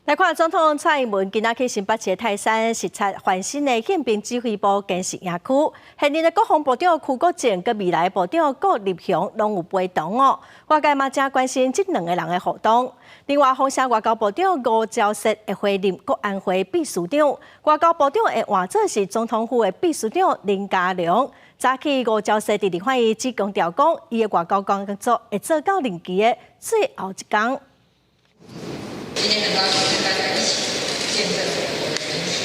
來看總統蔡英文今仔去新北市泰山視察翻新的憲兵指揮部建設營區，現任的國防部長邱國正佮未來部長顧立雄攏有陪同哦。外界嘛誠關心這兩个人的互動。另外，風聲外交部長吳釗燮會回任國安會秘書長，外交部長會換做是總統府的秘書長林佳龍。早起吳釗燮佇立法院只強調講，伊的外交工作會做到任期的最後一工。今天很高興跟大家一起見證我們營區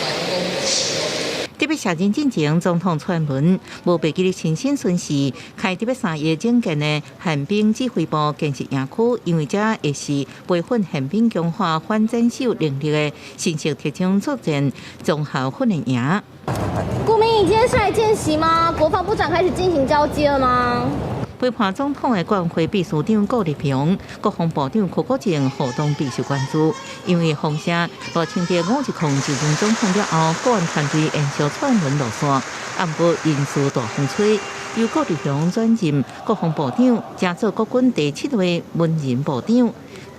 完工啟用。特別卸任進前，總統蔡英文無袂記得親身巡視，開特別三月整建的憲兵指揮部建設營區，因為這會是培訓憲兵強化反戰守能力的新式特種作戰綜合訓練營。顧明你今天是來見習嗎？國防部長開始進行交接了嗎？陪伴總統的國安會秘書長顧立雄、國防部長邱國正互動備受關注，因為風聲賴清德510就任總統了後，國安團隊延續蔡英文路線，毋過人事大風吹，由顧立雄轉任國防部長，成做國軍第七位文人部長。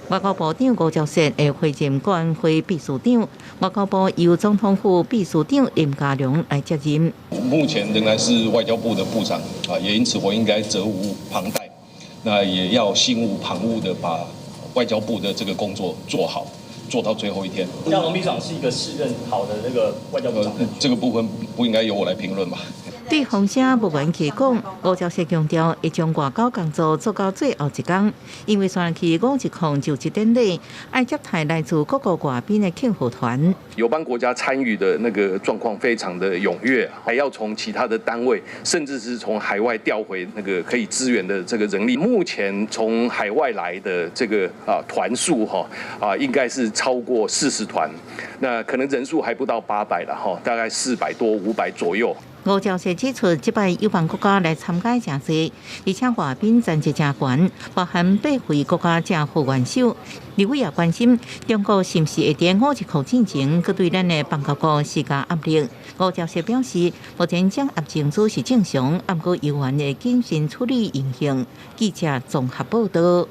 外交部長吳釗燮會回任國安會秘書長，外交部由總統府秘書長林佳龍來接任。目前仍然是外交部的部長啊，也因此我應該責無旁貸，那也要心無旁騖的把外交部的這個工作做好，做到最後一天。佳龍秘書長是一個適任好的那個外交部長。這個部分不應該由我來評論吧？對風聲無緣去講，吳釗燮強調會將外交工作做到最後一工，因為煞去510就職典禮，愛接待來自各國外賓的慶賀團。友邦國家參與的那個狀況非常的踴躍，還要從其他的單位，甚至是從海外調回那個可以支援的這個人力。目前從海外來的這個啊團數哈啊，應該是超過40團，那可能人數還不到800了哈，大概400多500左右。吳釗燮指出，這擺友邦國家來參加誠濟，而且外賓層級誠懸，包含八位國家政府元首。立委也關心中國是毋是會佇510進前，閣對咱的邦交國施加壓力。吳釗燮表示，目前掌握情資是正常，毋過猶原會謹慎處理情形。記者綜合報道。